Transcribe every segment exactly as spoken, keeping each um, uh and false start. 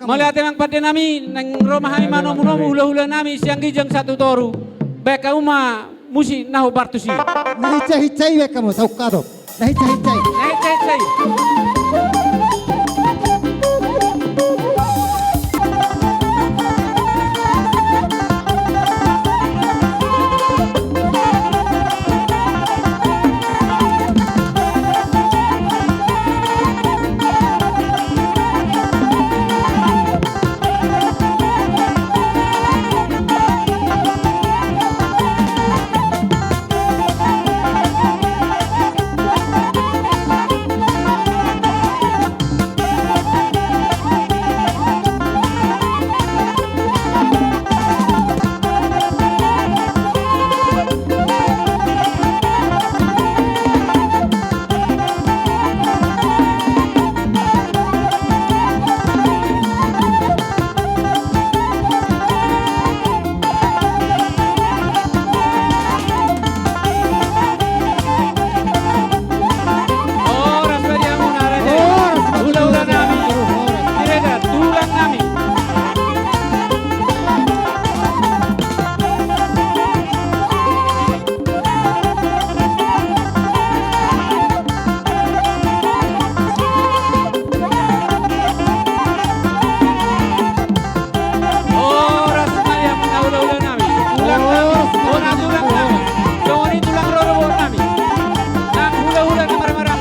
Mauliate amang pande nami, naeng ro ma hami manomu-nomu hula-hula nami sian ginjang sahat tu toru. Baen hamu ma musik na hombar tusi. Na hinsa-hinsa i baen hamu, saungkap do. Na hinsa-hinsa i. Na hinsa-hinsa i. Horas ma di hamuna raja i. Horas ma di hamuna. Hula-hula nami. Di reda, tulang nami. Horas ma di hamuna hula-hula nami. Tulang nami. Bona tulang nami. Songon i tulang rorobot nami. Nang hula-hula na marmara.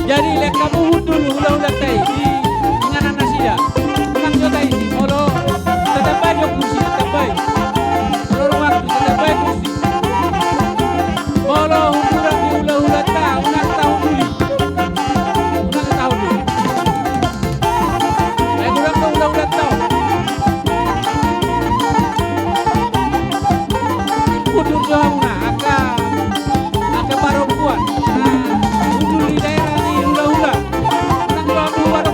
Jadi, lean hamu hundul hula-hulanta i di inganan nasida. Unang jot ai si, molo tatambai do kursi, tatambai. Molo rumah, tatambai kursi. Molo hundulan ni hula-hulanta, unang tahunduli. Unang tahunduli. Ai godang do hula-hulanta on. Hundul do hamuna, angka, angka parompuan. Nah, hundul di daerah ni hula-hula. Unang do hamu baru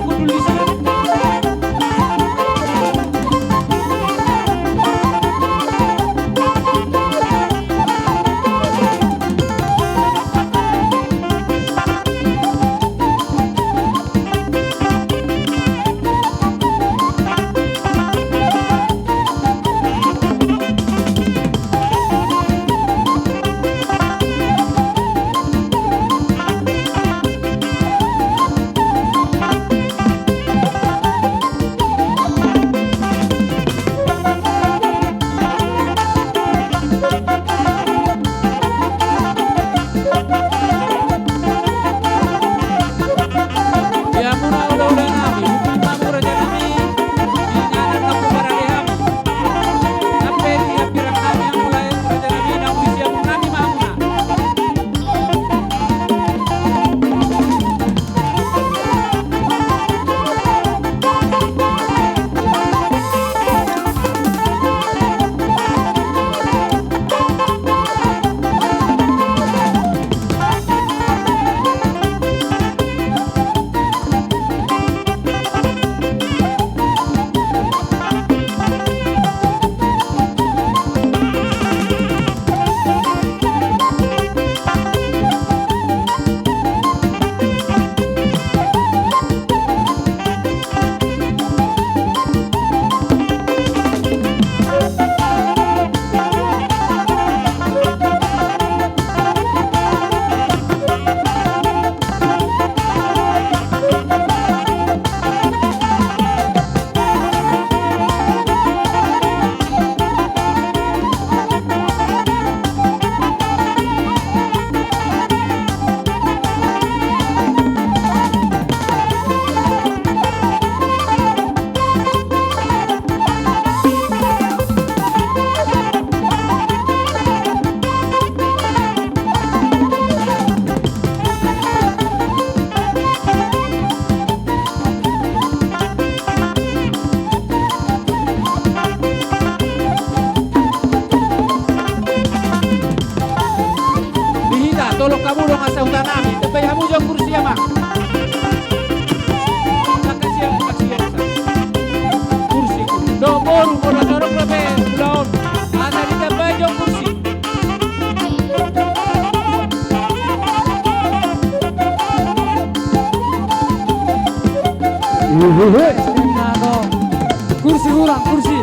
Kursi hurang, kursi.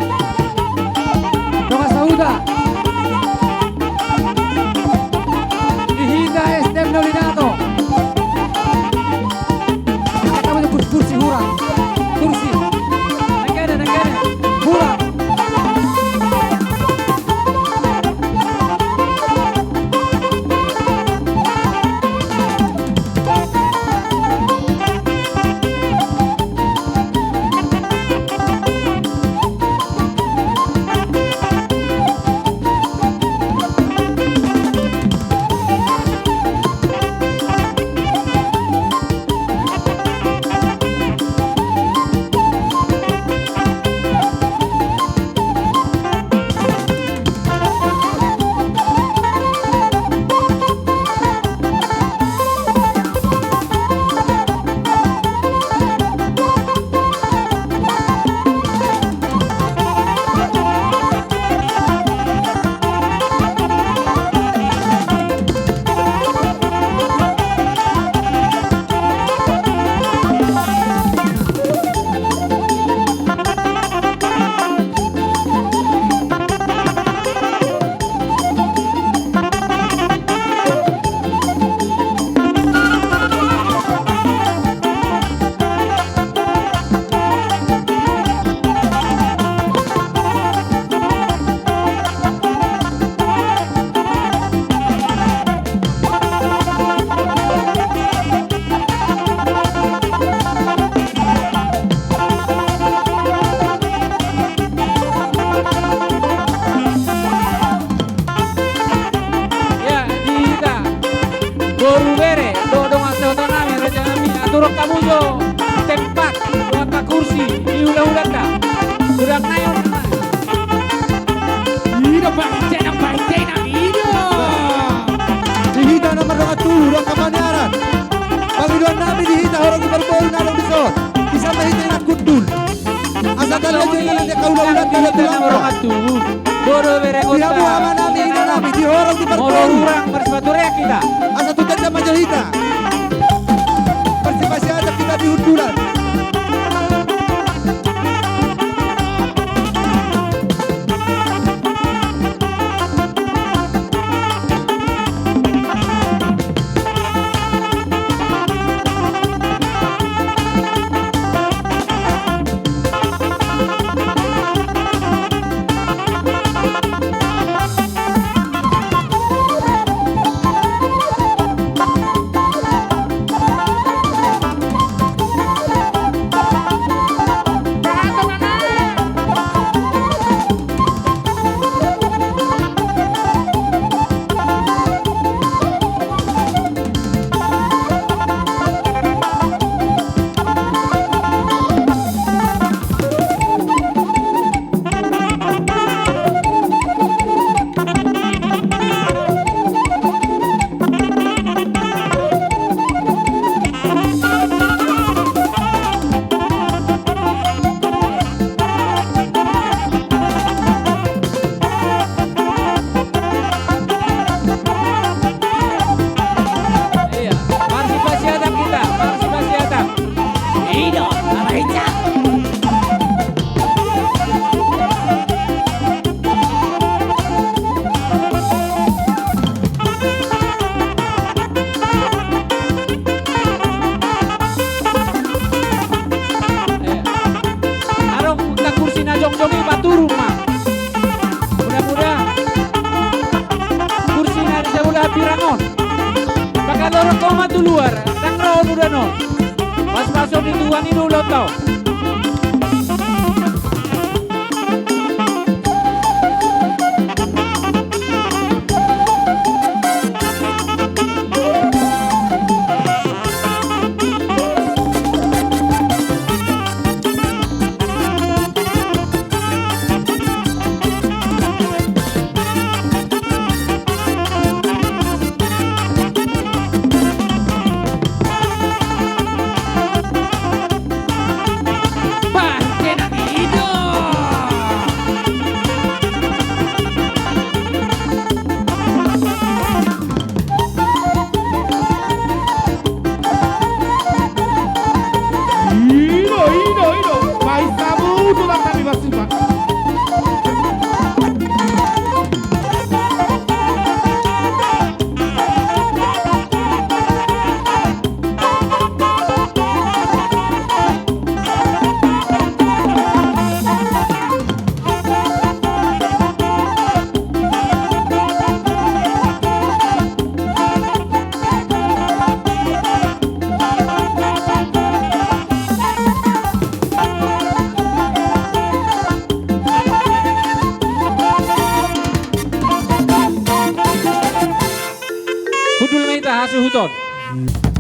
Dongan sahuta. Di hita S D M na uli na do. Kursi, kursi hurang. Kursi. Nangkene, nangkene. Hurang. Ya, di hita boru, bere dohot dongan sahuta nami, raja nami, aturhon hamu jo tempat, dohot na kursi di hulahulanta. Godang nai on. Ido, bahen jena, bahen jena, ido. Di hita na mardongan tubu, dohot angka paniaran. Pangidoan nami di hita horong ni parboru na adong dison. Di son ma hita inang hundul. Asa tanda jolo na hulahulanta na tulang. Boru, bere, di hamu ama nami, ina nami, di horong ni parboru. Hurang, marsipaturean hita. Asa tu tenda ma jo hita. Marsipasiajar hita di hundulan. Iya, marsipasiajar hita, marsipasiajar. Ido, ala hita. Adong hita kursi na jongjong i, paturun ma. Mudah-mudahan kursi na di sabola hambirang on, pakalorok ho ma tu luar, ndang ro on udan on. Pasupasu ni Tuhan i do ulaonta on. Buton.